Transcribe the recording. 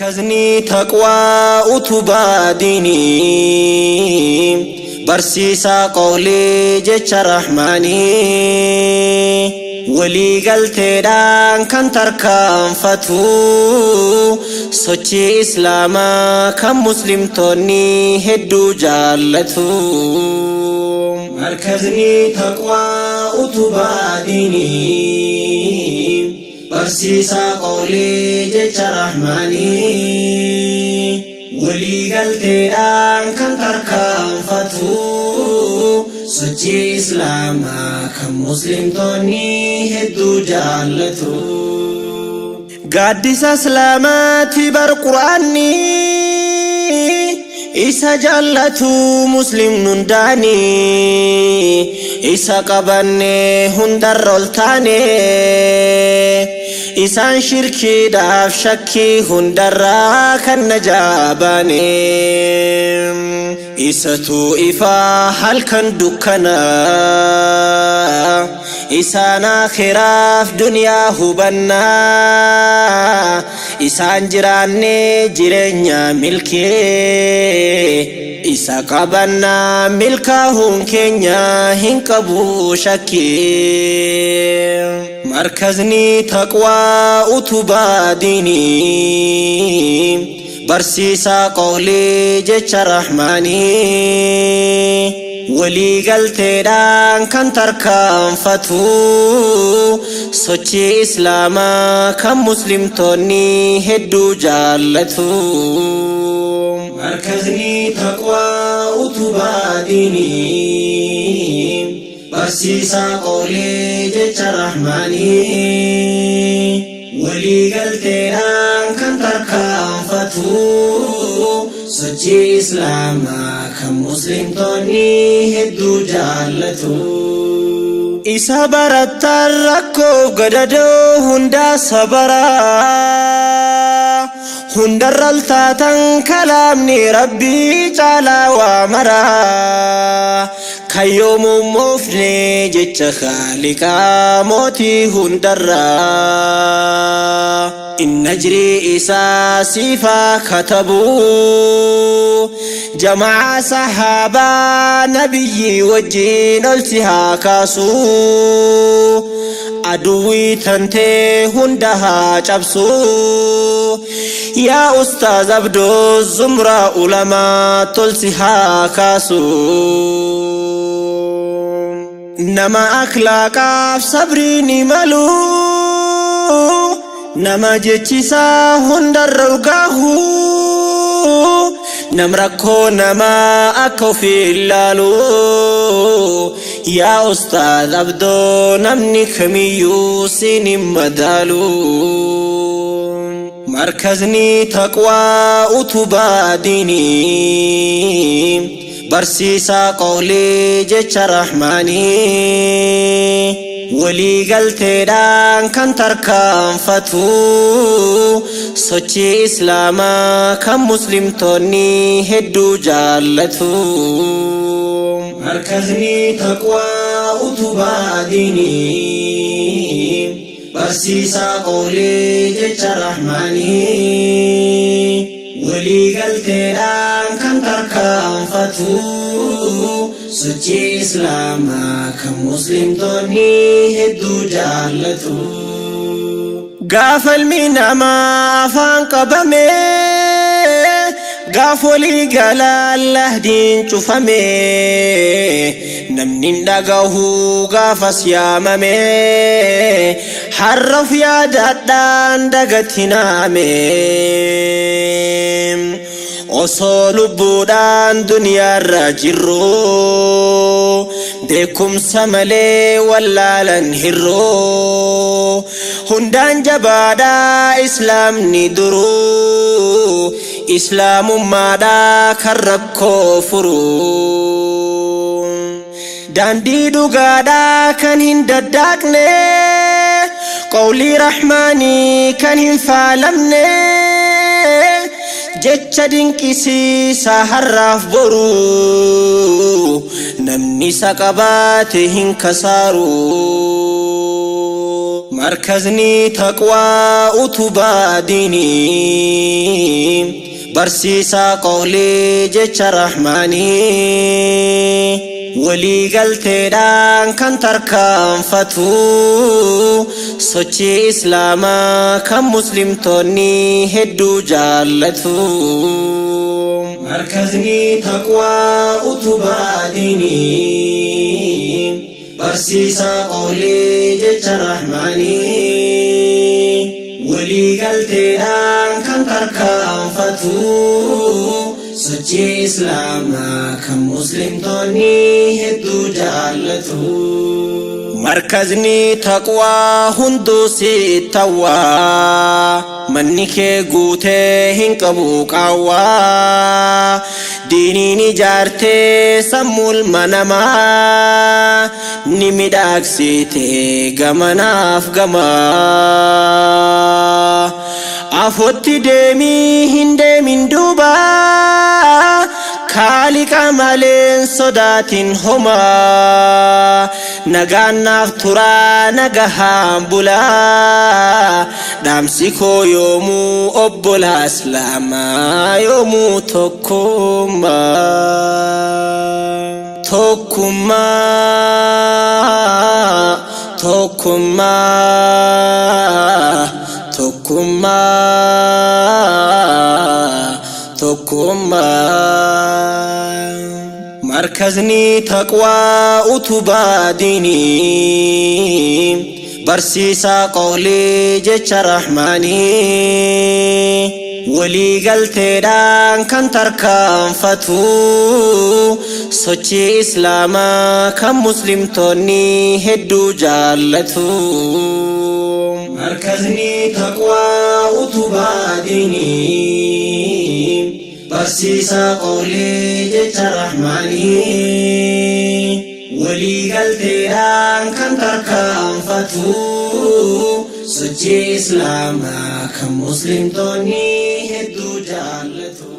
Markazni taqwaa utubaa diinii, barsiisaa qawlii jecha rahmaanii, walii galteedhaan kan tarkaanfatu, sochii islaamaa kan muslimtoonni hedduu jaallatu. Markazni taqwaa utubaa diinii, barsiisaa qawlii jecha rahmaanii, walii galteedhaan kan tarkaanfatu, sochii islaamaa kan muslimtoonni hedduu jaallatu. Gaaddisa islaamaati bar quraanni, isa jaallatu muslimni hundaani, isa qabanne hundarra ol taane, isaan shirkiidhaaf shakkii hundarraa kan najaabaane. Isatu ifaa halkan dukkana, isaan akhiraaf duniyaa hubannaa, isaan jiraanne jireenya milkee, isa qabannaa milkaahuun keenya hin qabu shakkii. Markazni taqwaa utubaa diinii, barsiisaa qawlii jecha rahmaanii, walii galteedhaan kan tarkaanfatu, sochii islaamaa kan muslimtoonni hedduu jaallatu. Markazni taqwaa utubaa diinii, barsiisaa qawlii jecha rahmaanii, walii galteedhaan kan tarkaanfatu, sochii islaamaa kan muslimtoonni hedduu jaallatu. Isa barattaan rakkoof gadadoo hundaa sabaraa, hundarra ol taatan kalaamni rabbii caalaa waa maraa, kayyoomuun moofne jecha khaaliqaa mootii hundarraa. Inna jirii isaa siifaa katabuu, jamaa sahaabaa nabiyyi wajjiin ol si haa kaasuu, aduwwii tantee hunda haa cabsuu, yaa ustaaz Abdoo zumraa ulamaa tolsi haa kaasuu. Nama akhlaaqaaf sabriin imalu, nama jechisaa hundarra urgaahu, nam rakkoo namaa akka ofii ilaalu, yaa ustaaz Abdoo namni kamiyyuu siin hin madaalu. Markazni taqwaa utubaa diinii, barsiisaa qawlii jecha rahmaanii, walii galteedhaan kan tarkaanfatu, sochii islaamaa kan muslimtoonni hedduu jaallatu. Markazni taqwaa utubaa diinii, barsiisaa qawlii jecha rahmaanii, walii galteedhaan kan tarkaanfatu, sochii islaamaa kan muslimtoonni hedduu jaallatu. Gaafa ilmi namaa afaan qabame, gaaf walii galaan lahdiin cufame, namni hin dhagahu gaafas yaamame, har'a of yaadadhaan dagatinaame. Osoo lubbuudhaan duniyaarra jirru, beekumsa malee wallaalan hirru, hundaan jabaadhaa islaamni duruu, islaamummaadhaa kan rakkoo furu. Daandii dhugaadhaa kan hin daddaaqne, qawlii rahmaanii kan hin faalamne, jecha dinqisiisaa har'aaf boru, namni isa qabaate hin kasaaru. Markazni taqwaa utubaa diinii, barsiisaa qawlii jecha rahmaanii, walii galteedhaan kan tarkaanfatu, sochii islaamaa kan muslimtoonni hedduu jaallatu. Markazni taqwaa utubaa diinii, barsiisaa qawlii jecha rahmaanii, walii galteedhaan kan tarkaanfatu, sochii islaamaa kan muslimtoonni hedduu jaallatu. Markazni taqwaa hunduu sittawwaa, manni kee guutee hin qabu qaawwaa, diiniin ijaartee sammuu ilma namaa ni midhaagsite gamanaaf gamaa. Afotti deemii hin deemin duuba, kaaliqa maleen sodaatin homaa. Nagaan naaf turaa, nagahaan bulaa, dhaamsi koo yoomuu obbolaa islaamaa yoomuu tokkummaa. Tokkummaa, tokkummaa, tokkummaa, tokkummaa. Markazni taqwaa utubaa diinii, barsiisaa qawlii jecha rahmaanii, walii galteedhaan kan tarkaanfatu, sochii islaamaa kan muslimtoonni hedduu jaallatu. Markazni taqwaa utubaa diinii, barsiisaa qawlii jecha rahmaanii, walii galteedhaan kan tarkaanfatu, sochii islaamaa kan muslimtoonni hedduu jaallatu.